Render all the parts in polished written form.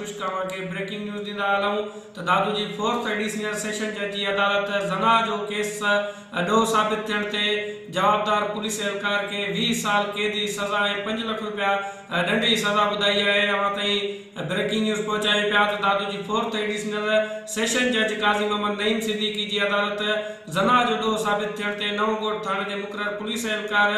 خشڪ اوهان کي breaking news ڏيندا هلون ته دادو جي فورٿ ايڊيشنل سيشن جج جي عدالت زنا جو ڪيس ڏوهه ثابت ٿيڻ تي جوابدار پوليس اهلڪار کي 20 سال قيد جي سزا ۽ 5 لک رپيا ڏنڊ جي سزا ٻڌائي آهي. اوهان تائين بريڪنگ نيوز پهچايون پيا ته دادو جي فورٿ ايڊيشنل سيشن جج قاضي محمد نعيم صديقي جي عدالت زنا جو ڏوهه ثابت ٿيڻ تي نئون ڳوٺ ٿاڻي تي مقرر پوليس اهلڪار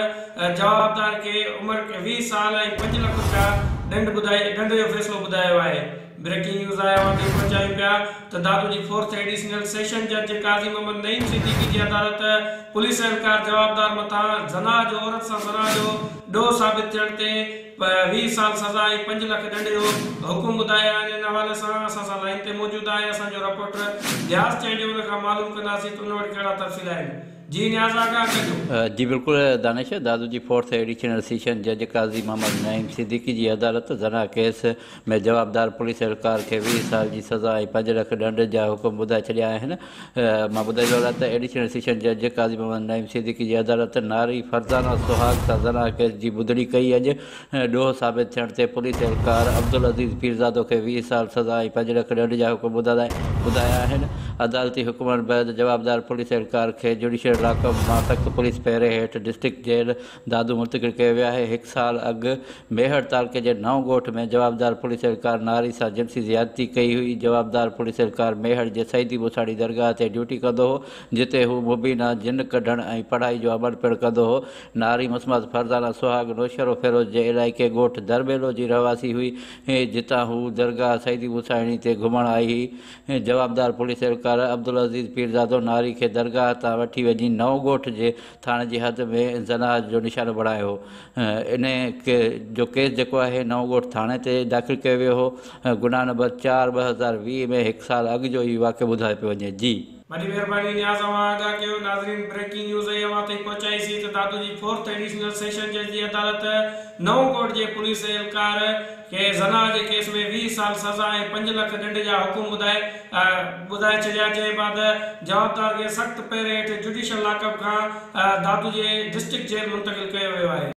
جوابدار کي عمر 20 سال ۽ 5 لک رپيا ڏنڊ ٻڌائي ڏنڊ جو فيصلو ٻڌايو آهي. بريڪنگ نيوز آهي اوهان تائين پهچايون پيا ته دادو جي فورٿ ايڊيشنل سيشن جج قاضي محمد نعيم صديقي جي عدالت پوليس اهلڪار جوابدار مٿان زنا جو عورت سان زنا جو ڏوهه ثابت ٿيڻ تي 20 سال سزا ۽ 5 لک ڏنڊ جو حڪم ٻڌايا آهن ان حوالي سان اسان سان لائين تي موجود آهي اسان جو رپورٽر نياز چانڊيو ان کان معلوم ڪنداسين ته ان وٽ ڪهڙا تفصيل آهن جي نياز آگاهه ڪجو. جي بلڪل دانش، دادو جي فورٿ ايڊيشنل سيشن جج قاضي محمد نعيم صديقي جي عدالت زنا ڪيس ۾ جوابدار پوليس اهلڪار کي 20 سال جي سزا ۽ 5 لک ڏنڊ جا حڪم ٻڌائي ڇڏيا آهن. مان ٻڌائيندو هلان ته ايڊيشنل سيشن جج قاضي محمد نعيم صديقي جي عدالت ناري فرزانه سهاڳ سان زنا ڪيس جي ٻڌڻي ڪئي اڄ ڏوهه ثابت ٿيڻ تي پوليس اهلڪار عبدالعزيز پيرزادو کي 20 سال سزا ۽ 5 لک ڏنڊ جا حڪم ٻڌايا آهن. عدالتي حڪمن بعد جوابدار پوليس اهلڪار کي جوڊيشل لاڪ اپ مان سخت پوليس پهري هيٺ ڊسٽرڪٽ جيل دادو منتقل ڪيو ويو آهي. هڪ سال اڳ ميهڙ تعلقي جي نئون ڳوٺ ۾ جوابدار پوليس اهلڪار ناري سان جنسي زيادتي ڪئي هئي. جوابدار پوليس اهلڪار ميهڙ جي سيدي موساڻي درگاهه تي ڊيوٽي ڪندو هو، جتي هو مبينا جن ڪڍڻ ۽ پڙهائي جو عمل پڻ ڪندو هو. ناري مسمات فرزانه سهاڳ نوشهروفيروز جي علائقي ڳوٺ درٻيلو جي رهواسي هئي، جتان هو درگاهه سيدي موساڻي تي گهمڻ آئي هئي. جوابدار پوليس اهلڪار عبدالعزيز پيرزادو ناري کي درگاهه تان وٺي وڃي نئون ڳوٺ جي ٿاڻي جي حد ۾ زنا جو نشانو بڻايو هو. انهي جو ڪيس جيڪو آهي نئون ڳوٺ ٿاڻي تي داخل ڪيو ويو هو. گناهه نمبر 4/2020 ۾ هڪ سال اڳ جو هي واقعو ٻڌايو پيو وڃي. جي. وڏي مهرباني نياز اوهان آگاهه ڪيو. ناظرين بريڪنگ نيوز اهي اوهان تائين پهچائي سين ته دادو جي فورٿ ايڊيشنل سيشن جج جي عدالت نئون ڳوٺ جي پوليس اهلڪار کي زنا جي ڪيس ۾ 20 سال سزا ۽ 5 لک ڏنڊ جا حڪم ٻڌائي ٻڌائي ڇڏيا جنهن بعد جوابدار کي سخت پهري هيٺ جوڊيشل لاڪ اپ کان دادو جي ڊسٽرڪٽ جيل منتقل ڪيو ويو آهي.